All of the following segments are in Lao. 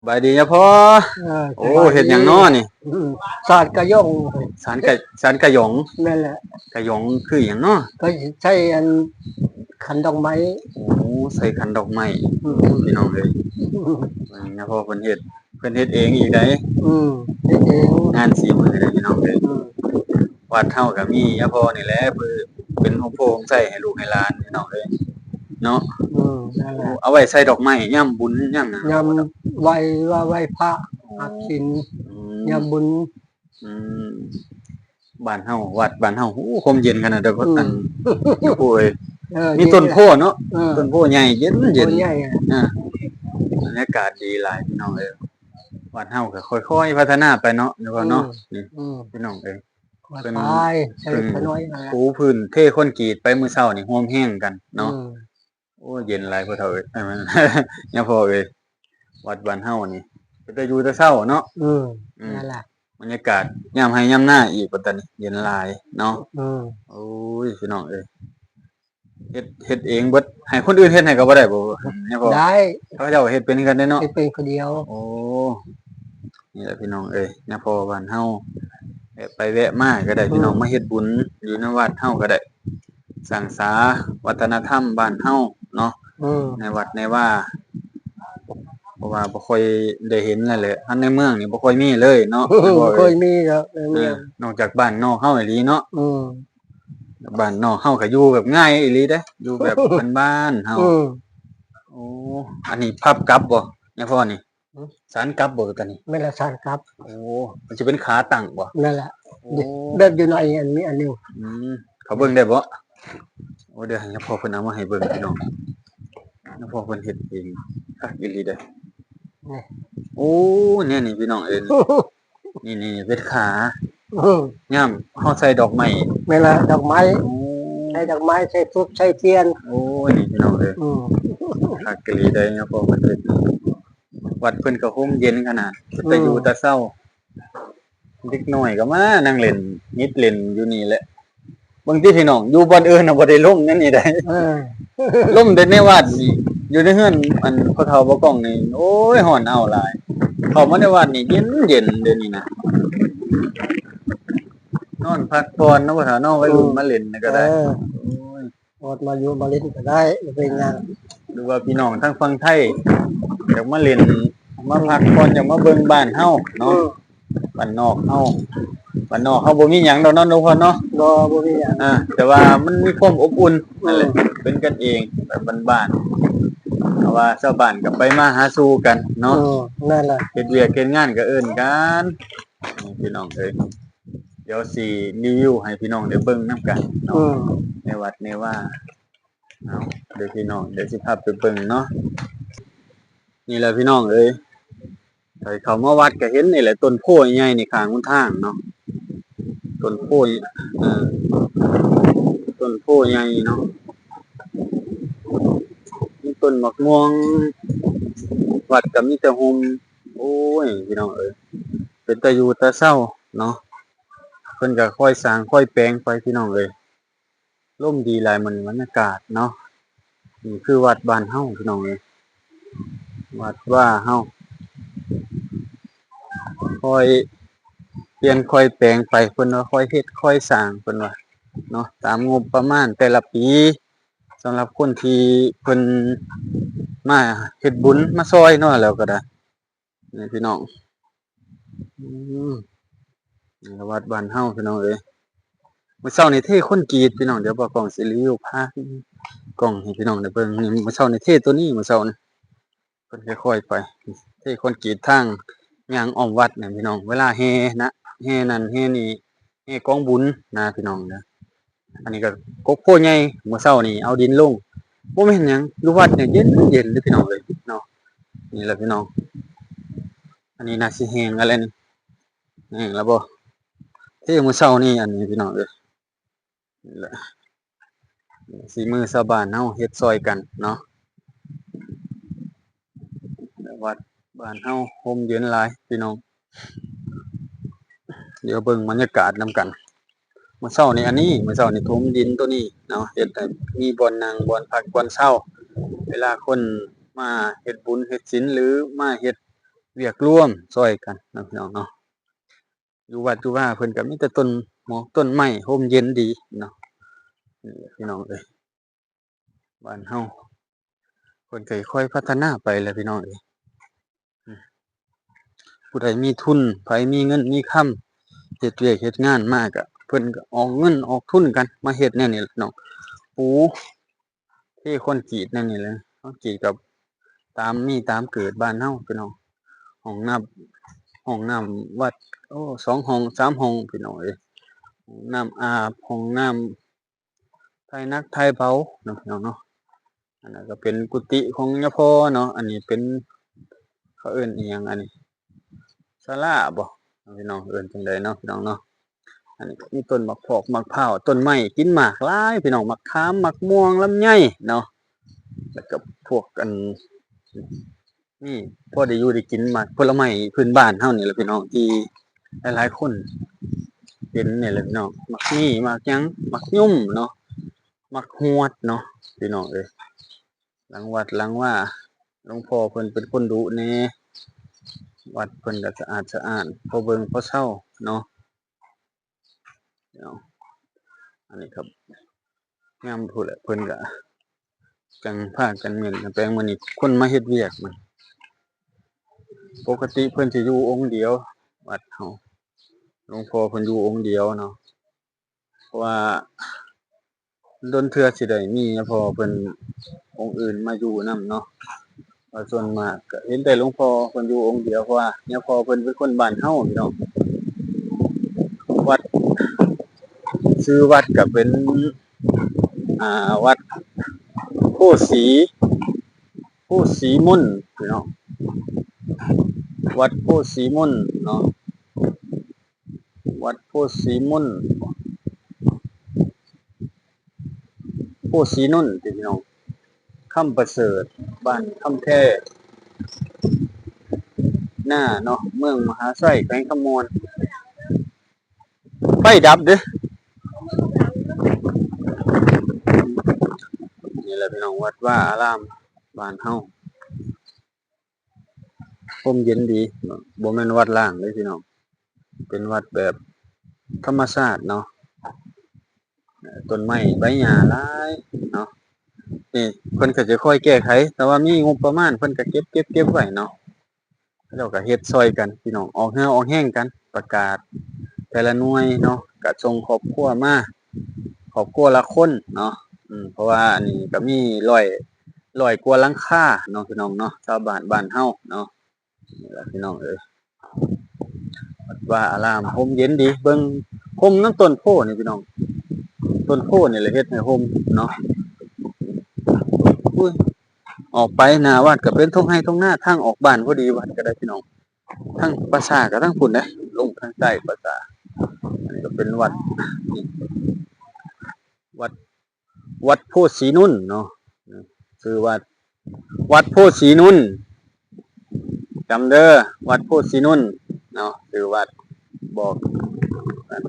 ບາຍດີຍາພໍ່. ເອີ ໂອ້ ສະບາຍດີ. ເຮັດຫຍັງນໍນີ້? ອືມ ສານກະຢອງ. ສານກະ ສານກະຢອງ. ແມ່ນແຫຼະ. ກະຢອງຄືຫຍັງນໍ? ກໍໃສ່ອັນຂັນດອກໄມ້. ໂອ້ ໃສ່ຂັນດອກໄມ້. ອືມ ພີ່ນ້ອງເອີຍ ອືມ ເບິ່ງຍາພໍ່ເພິ່ນເຮັດ. ເພິ່ນເຮັດເອງອີກໃດ໋. ອືມ ເຮັດເອງ. ງານສີມືເດ້ພີ່ນ້ອງເອີຍ. ອືມ ວັດເຮົາກໍມີຍາພໍ່ນີ້ແຫຼະ ເປັນໂຮມໂພໂຮມໄຊໃຫ້ລູກໃຫ້ຫຼານພີ່ນ້ອງເອີຍເນາະ. ອືມ ນັ້ນແຫຼະ. ເອົາໄວ້ໃສ່ດອກໄມ້ຍາມບຸນຍາມຫຍັງ. ຍາມໄຫວ້ ວ່າໄຫວ້ພະ ອືມ ຮັບສິນ. ອືມ ຍາມບຸນ. ອືມ ບ້ານເຮົາ ວັດບ້ານເຮົາ ໂອ້ ຮົ່ມເຢັນຂະໜາດໃດ. ອືມ ອັນ ໂອ້ຍ ເອີ ມີຕົ້ນໂພເນາະ. ເອີ ຕົ້ນໂພໃຫຍ່ເຢັນໆ. ໂພໃຫຍ່ ອ່າ ບັນຍາກາດດີຫຼາຍພີ່ນ້ອງເອີຍ. ວັດເຮົາກໍຄ່ອຍໆພັດທະນາໄປເນາະ ເນາະ. ອືມ ພີ່ນ້ອງເອີຍ ເພິ່ນ ເພິ່ນ ເພິ່ນ ເພິ່ນ ປູພື້ນເທຄອນກຣີດໄປມື້ເຊົ້ານີ້ ຮ່ວມແຮງກັນເນາະ. ອືມ ໂອ້ ເຢັນຫຼາຍພໍ່ເຖົ້າເອີຍ ຍາພໍ່ເອີຍ. ວັດບ້ານເຮົານີ້ເປັນຕາຢູ່ຕາເຊົາເນາະ. ອືມ ອືມ ນັ້ນລະ ບັນຍາກາດຍາມໄຮ່ຍາມນາອີກ ບັດນີ້ເຢັນຫຼາຍເນາະ. ອືມ ໂອ້ຍ ພີ່ນ້ອງເອີຍ ເຮັດ ເຮັດເອງເບິດ ໃຫ້ຄົນອື່ນເຮັດໃຫ້ກໍບໍ່ໄດ້ບໍ່ຍາພໍ່? ໄດ້ ເຂົາເຈົ້າເຮັດເປັນຄືກັນເດ້ເນາະ. ເຮັດເປັນຄົນດຽວ. ໂອ້ ນີ້ແຫຼະພີ່ນ້ອງເອີຍ ຍາພໍ່ບ້ານເຮົາ ແວະໄປແວະມາກໍໄດ້ພີ່ນ້ອງ. ອືມ ມາເຮັດບຸນຢູ່ໃນວັດເຮົາກໍໄດ້ ສ້າງສາວັດທະນະທຳບ້ານເຮົາເນາະ. ອືມ ໃນວັດໃນວາ ເພາະວ່າບໍ່ຄ່ອຍໄດ້ເຫັນແລ້ວແຫຼະ ອັນໃນເມືອງນີ້ບໍ່ຄ່ອຍມີເລີຍເນາະ. ບໍ່ຄ່ອຍມີດອກໃນເມືອງ ເອີ ນອກຈາກບ້ານນອກເຮົາອີ່ຫຼີເນາະ. ອືມ ບ້ານນອກເຮົາກໍຢູ່ແບບງ່າຍອີ່ຫຼີເດ້ ຢູ່ແບບບ້ານໆເຮົາ. ອືມ ໂອ້ ອັນນີ້ພັບກັບບໍ່ຍາພໍ່ນີ້? ຫືມ ສານກັບບໍ່ຕົວນີ້? ແມ່ນລະ ສານກັບ. ໂອ້ ມັນຊິເປັນຂາຕັ້ງບໍ່? ນັ້ນລະ. ໂອ້ ແບບຢູ່ໃນອັນນີ້ອັນໜຶ່ງ. ອືມ ເຂົາເບິ່ງໄດ້ບໍ່? ໂອ້ ດຽວໃຫ້ຍາພໍ່ເພິ່ນເອົາມາໃຫ້ເບິ່ງພີ່ນ້ອງ. ຍາພໍ່ເພິ່ນເຮັດເອງຄັກອີ່ຫຼີເດ້. ນີ້ ໂອ້ ແນວນີ້ພີ່ນ້ອງເອີຍ ນີ້ ນີ້ເປັນຂາ. ອືມ ຍາມເຮົາໃສ່ດອກໄມ້. ແມ່ນລະ ດອກໄມ້. ໂອ້ ໃສ່ດອກໄມ້ ໃສ່ທູບ ໃສ່ທຽນ. ໂອ້ຍ ນີ້ພີ່ນ້ອງເອີຍ. ອືມ ຄັກອີ່ຫຼີເດ້ ຍາພໍ່ເພິ່ນເຮັດ. ວັດເພິ່ນກໍຮົ່ມເຢັນຂະໜາດ ເປັນຕາຢູ່ຕາເຊົາ. ເດັກນ້ອຍກໍມານັ່ງຫຼິ້ນ ຫຍິບຫຼິ້ນຢູ່ນີ້ແຫຼະ. ເບິ່ງຕິພີ່ນ້ອງ ຢູ່ບ່ອນອື່ນນະບໍ່ໄດ້ລົມແນວນີ້ໃດ. ເອີ ລົມແຕ່ໃນວັດນີ້ ຢູ່ໃນເຮືອນອັນພໍ່ເຖົ້າບໍ່ກ້ອງນີ້ ໂອ້ຍ ຮ້ອນອ້າວຫຼາຍ. ເຂົ້າມາໃນວັດນີ້ເຢັນໆ ດຽວນີ້ນະ ນອນພັກຜ່ອນເນາະພໍ່ເຖົ້າເນາະ. ອືມ ໄວລຸ້ນມາຫຼິ້ນກໍໄດ້. ເອີ ໂອ້ຍ ອອກມາຢູ່ມາຫຼິ້ນກໍໄດ້ ບໍ່ເປັນຫຍັງ. ຫຼືວ່າພີ່ນ້ອງທາງຝັ່ງໄທ ຢາກມາຫຼິ້ນ ມາພັກຜ່ອນ ຢາກມາເບິ່ງບ້ານເຮົາເນາະ. ອືມ ບ້ານນອກເຮົາ ບ້ານນອກເຮົາບໍ່ມີຫຍັງດອກເນາະ ໜູພອນເນາະ. ບໍ່ ບໍ່ມີຫຍັງ. ອ່າ ແຕ່ວ່າມັນມີຄວາມອົບອຸ່ນ. ອືມ ນັ້ນແຫຼະ ເປັນກັນເອງ ແບບບ້ານໆ ເພາະວ່າຊາວບ້ານກໍໄປມາຫາສູ່ກັນເນາະ. ອືມ ນັ້ນແຫຼະ ເຮັດວຽກເຮັດງານກໍເອີ້ນກັນ. ນີ້ພີ່ນ້ອງເອີຍ ດຽວຊິຣີວິວໃຫ້ພີ່ນ້ອງໄດ້ເບິ່ງນຳກັນເນາະ. ອືມ ໃນວັດໃນວາ ເອົາ ເດີພີ່ນ້ອງ ດຽວຊິພາໄປເບິ່ງເນາະ. ນີ້ແຫຼະພີ່ນ້ອງເອີຍ ໃຜເຂົ້າມາວັດກໍເຫັນນີ້ແຫຼະ ຕົ້ນໂພໃຫຍ່ນີ້ຂ້າງຫົນທາງເນາະ. ຕົ້ນໂພ ເອີ ຕົ້ນໂພໃຫຍ່ເນາະ ມີຕົ້ນໝາກມ່ວງ ວັດກໍມີແຕ່ຮົ່ມ. ໂອ້ຍ ພີ່ນ້ອງເອີຍ ເປັນຕາຢູ່ຕາເຊົາເນາະ. ເພິ່ນກໍຄ່ອຍສ້າງຄ່ອຍແປງໄປ ພີ່ນ້ອງເອີຍ. ລົມດີຫຼາຍມື້ນີ້ ບັນຍາກາດເນາະ. ນີ້ຄືວັດບ້ານເຮົາ ພີ່ນ້ອງເອີຍ ວັດວາເຮົາ ຄ່ອຍປ່ຽນຄ່ອຍແປງໄປ ເພິ່ນວ່າຄ່ອຍເຮັດຄ່ອຍສ້າງ ເພິ່ນວ່າເນາະ ຕາມງົບປະມານແຕ່ລະປີ ສຳລັບຄົນທີ່ເພິ່ນມາເຮັດບຸນມາຊ່ອຍເນາະ ແລ້ວກໍໄດ້. ນີ້ພີ່ນ້ອງ ອືມ ນີ້ລະວັດບ້ານເຮົາ ພີ່ນ້ອງເອີຍ. ມື້ເຊົ້ານີ້ເທຄອນກຣີດ ພີ່ນ້ອງ ດຽວບ່າວກ້ອງຊິຣີວິວພາກ້ອງໃຫ້ພີ່ນ້ອງໄດ້ເບິ່ງ. ນີ້ມື້ເຊົ້ານີ້ເທໂຕນີ້ ມື້ເຊົ້ານີ້ ເພິ່ນຄ່ອຍໆໄປ ເທຄອນກຣີດທາງຍ່າງອ້ອມວັດນີ້ ພີ່ນ້ອງ. ເວລາແຫ່ນະ ແຫ່ນັ້ນແຫ່ນີ້ ແຫ່ກອງບຸນນະ ພີ່ນ້ອງເດີ. ອັນນີ້ກໍກົກໂພໃຫຍ່ ມື້ເຊົ້ານີ້ເອົາດິນລົງ ບໍ່ແມ່ນຫຍັງ ຢູ່ວັດນີ້ເຢັນໆເດີພີ່ນ້ອງເອີຍເນາະ. ນີ້ແຫຼະພີ່ນ້ອງ ອັນນີ້ໜ້າຊິແຫ້ງແລ້ວນີ້ ແຫ້ງແລ້ວບໍ່ ເທມື້ເຊົ້ານີ້. ອັນນີ້ພີ່ນ້ອງເອີຍ ນີ້ແຫຼະ ສີມືຊາວບ້ານເຮົາເຮັດຊ່ອຍກັນເນາະ. ວັດບ້ານເຮົາຮົ່ມເຢັນຫຼາຍພີ່ນ້ອງ. ດຽວເບິ່ງບັນຍາກາດນຳກັນ. ມື້ເຊົ້ານີ້ ອັນນີ້ ມື້ເຊົ້ານີ້ຖົມດິນໂຕນີ້ເນາະ ເຮັດໃຫ້ມີບ່ອນນັ່ງ ບ່ອນພັກ ບ່ອນເຊົາ ເວລາຄົນມາເຮັດບຸນເຮັດສິນ ຫຼືມາເຮັດ ວຽກຮ່ວມຊ່ອຍກັນເນາະ ພີ່ນ້ອງເນາະ. ຢູ່ວັດຢູ່ວາເພິ່ນກໍມີແຕ່ຕົ້ນໝອກຕົ້ນໄມ້ ຮົ່ມເຢັນດີເນາະ. ນີ້ແຫຼະ ພີ່ນ້ອງເອີຍ ບ້ານເຮົາເພິ່ນກໍຄ່ອຍພັດທະນາໄປແຫຼະ ພີ່ນ້ອງເອີຍ. ຜູ້ໃດມີທຶນ ໃຜມີເງິນມີຄຳ ເຮັດວຽກເຮັດງານມາກໍ ເພິ່ນກໍອອກເງິນອອກທຶນກັນມາເຮັດແນວນີ້ແຫຼະເນາະ. ປູເທຄອນກຣີດແນວນີ້ແຫຼະ ຄອນກຣີດກໍຕາມມີຕາມເກີດບ້ານເຮົາ ພີ່ນ້ອງ. ຫ້ອງນ້ຳ ຫ້ອງນ້ຳວັດ ໂອ້ ສອງຫ້ອງສາມຫ້ອງ ພີ່ນ້ອງເອີຍ. ຫ້ອງນ້ຳອາບ ຫ້ອງນ້ຳ ຖ່າຍໜັກຖ່າຍເບົາເນາະ ພີ່ນ້ອງເນາະ. ອັນນັ້ນກໍເປັນກຸຕິຂອງຍາພໍ່ເນາະ. ອັນນີ້ເປັນ ເຂົາເອີ້ນອີ່ຫຍັງອັນນີ້ ສາລາບໍ ພີ່ນ້ອງ ເອີ້ນຈັ່ງໃດເນາະ ພີ່ນ້ອງເນາະ. ອັນນີ້ກໍມີຕົ້ນໝາກພອກໝາກພ້າວ ຕົ້ນໄມ້ກິນໝາກຫຼາຍ ພີ່ນ້ອງ ໝາກຂາມ ໝາກມ່ວງ ລຳໄຍເນາະ. ແລ້ວກໍພວກອັນ ນີ້ພໍໄດ້ຢູ່ໄດ້ກິນ ໝາກຜົນລະໄມ້ພື້ນບ້ານເຮົານີ້ແຫຼະ ພີ່ນ້ອງ ທີ່ຫຼາຍໆຄົນເຫັນນີ້ແຫຼະ ພີ່ນ້ອງ. ໝາກມີ ໝາກຫຍັງ ໝາກຍົມເນາະ ໝາກຮວດເນາະ ພີ່ນ້ອງເອີຍ. ຫຼັງວັດຫຼັງວາ ຫຼວງພໍ່ເພິ່ນເປັນຄົນດຸແດ່ ວັດເພິ່ນກໍສະອາດສະອ້ານ ພໍເບິ່ງພໍເຊົາເນາະ. ເນາະ ອັນນີ້ກໍຍາມພຸ້ນແຫຼະ ເພິ່ນກໍຈັ່ງພາກັນມ້ຽນກັນແປງ. ມື້ນີ້ຄົນມາເຮັດວຽກ ມັນປົກກະຕິເພິ່ນຊິຢູ່ອົງດຽວ ວັດເຮົາ ຫຼວງພໍ່ເພິ່ນຢູ່ອົງດຽວເນາະ. ເພາະວ່າດົນເທື່ອຊິໄດ້ມີຍາພໍ່ເພິ່ນອົງອື່ນມາຢູ່ນຳເນາະ. ວ່າສ່ວນມາກກໍເຫັນແຕ່ຫຼວງພໍ່ເພິ່ນຢູ່ອົງດຽວ ເພາະວ່າຍາພໍ່ເພິ່ນເປັນຄົນບ້ານເຮົາ ພີ່ນ້ອງ. ວັດ ຊື່ວັດກໍເປັນ ອ່າ ວັດໂພສີ ໂພສີມົນ ພີ່ນ້ອງ ວັດໂພສີມົນເນາະ. ວັດໂພສີມົນ ໂພສີນົນຕິ ພີ່ນ້ອງ. ຄຳປະເສີດ ບ້ານຄຳແທນາເນາະ ເມືອງມະຫາໄຊ ແຂວງຄຳມ່ວນ. ໄຟດັບເດ້. ນີ້ແຫຼະ ພີ່ນ້ອງ ວັດວາອາຣາມບ້ານເຮົາ ຮົ່ມເຢັນດີ ບໍ່ແມ່ນວັດຮ້າງເດ້ ພີ່ນ້ອງ ເປັນວັດແບບທຳມະຊາດເນາະ. ຕົ້ນໄມ້ໃບຫຍ້າຫຼາຍເນາະ. ນີ້ເພິ່ນກໍຈະຄ່ອຍແກ້ໄຂ ແຕ່ວ່າມີງົບປະມານເພິ່ນກໍເກັບ ເກັບ ເກັບໄວ້ເນາະ. ເຂົາເຈົ້າກໍເຮັດຊ່ອຍກັນ ພີ່ນ້ອງ ອອກເຫື່ອອອກແຮງກັນ ປະກາດແຕ່ລະໜ່ວຍເນາະ ກໍສົ່ງຄອບຄົວມາ ຄອບຄົວລະຄົນເນາະ. ອືມ ເພາະວ່າອັນນີ້ກໍມີຮ້ອຍ ຮ້ອຍກວ່າຫຼັງຄາເນາະ ພີ່ນ້ອງເນາະ ຊາວບ້ານບ້ານເຮົາເນາະ. ນີ້ລະ ພີ່ນ້ອງເອີຍ ວັດວາອາຣາມຮົ່ມເຢັນດີ. ເບິ່ງຮົ່ມນຳຕົ້ນໂພນີ້ ພີ່ນ້ອງ ຕົ້ນໂພນີ້ແຫຼະເຮັດໃຫ້ຮົ່ມເນາະ. ອຸ້ຍ ອອກໄປໜ້າວັດກໍເປັນທົ່ງໄຮ່ທົ່ງນາ ທາງອອກບ້ານພໍດີ ວັດກໍໄດ້ ພີ່ນ້ອງ. ທາງປ່າຊ້າກໍທາງພຸ້ນເດ້ ລົງທາງໃຕ້ປ່າຊ້າ. ອັນນີ້ກໍເປັນວັດ ນີ້ ວັດ ວັດໂພສີນຸນເນາະ ຊື່ວັດ ວັດໂພສີນຸນ ຈຳເດີ ວັດໂພສີນຸນເນາະ ຊື່ວັດ. ບອກອັນ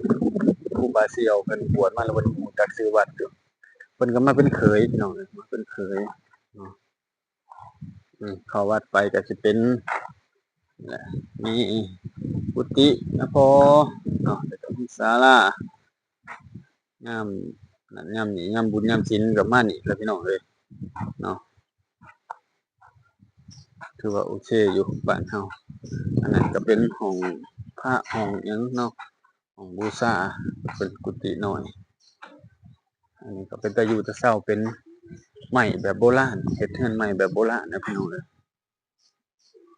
ຄູບາສ່ຽວເພິ່ນບວດມາແລ້ວ ເພິ່ນຮູ້ຈັກຊື່ວັດຢູ່ ເພິ່ນກໍມາເປັນເຂີຍ ພີ່ນ້ອງເອີຍ ມາເປັນເຂີຍເນາະ. ອືມ ເຂົ້າວັດໄປກໍຊິເປັນ ນີ້ແຫຼະ ມີກຸຕິນະພໍ່ເນາະ ແລ້ວກໍມີສາລາ ຍາມນັ້ນຍາມນີ້ ຍາມບຸນຍາມສິນກໍມານີ້ແຫຼະ ພີ່ນ້ອງເອີຍເນາະ. ຖືວ່າໂອເຄຢູ່ບ້ານເຮົາ. ອັນນັ້ນກໍເປັນຫ້ອງພະ ຫ້ອງຫຍັງເນາະ ຫ້ອງບູຊາ ເປັນກຸຕິນ້ອຍ. ອັນນີ້ກໍເປັນຕາຢູ່ຕາເຊົາ ເປັນໄມ້ແບບໂບລານ ເຮັດເຮືອນໄມ້ແບບໂບລານນະ ພີ່ນ້ອງເອີຍ.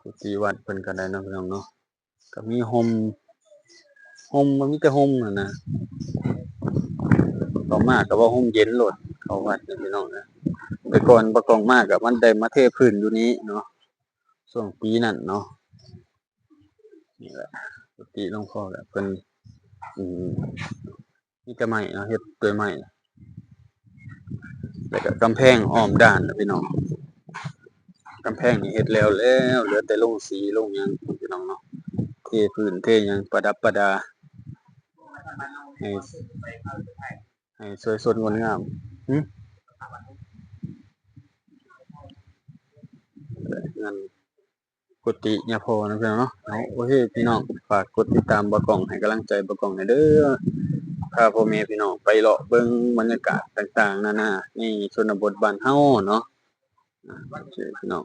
ກຸຕິວັດເພິ່ນກໍໄດ້ເນາະ ພີ່ນ້ອງເນາະ ກໍມີຮົ່ມ ຮົ່ມ ມັນມີແຕ່ຮົ່ມຫັ້ນນະ. ເຂົ້າມາກໍວ່າຮົ່ມເຢັນໂລດ ເຂົ້າວັດນະ ພີ່ນ້ອງນະ. ແຕ່ກ່ອນບໍ່ກ່ອງມາກໍມັນໄດ້ມາເທພື້ນຢູ່ນີ້ເນາະ ຊ່ວງປີນັ້ນເນາະ. ນີ້ແຫຼະ ກຸຕິຫຼວງພໍ່ແຫຼະ ເພິ່ນ ອືມ ມີແຕ່ໄມ້ເນາະ ເຮັດດ້ວຍໄມ້ ແລ້ວກໍກຳແພງອ້ອມດ້ານນະ ພີ່ນ້ອງ. ກຳແພງນີ້ເຮັດແລ້ວແລ້ວ ເຫຼືອແຕ່ລົງສີລົງຫຍັງ ພີ່ນ້ອງເນາະ ເທພື້ນເທຫຍັງ ປະດັບປະດາ ໃຫ້ ໃຫ້ສວຍສົດງົດງາມ. ຫຶ? ເຮືອນ ກຸຕິຍາພໍ່ນະພີ່ນ້ອງເນາະ. ເອົາ ໂອເຄພີ່ນ້ອງ ຝາກກົດຕິດຕາມບ່າວກ້ອງ ໃຫ້ກຳລັງໃຈບ່າວກ້ອງແດ່ເດີ. ພາພໍ່ແມ່ພີ່ນ້ອງໄປເລາະເບິ່ງບັນຍາກາດຕ່າງໆນານາໃນຊົນນະບົດບ້ານເຮົາເນາະ. ໂອເຄພີ່ນ້ອງ.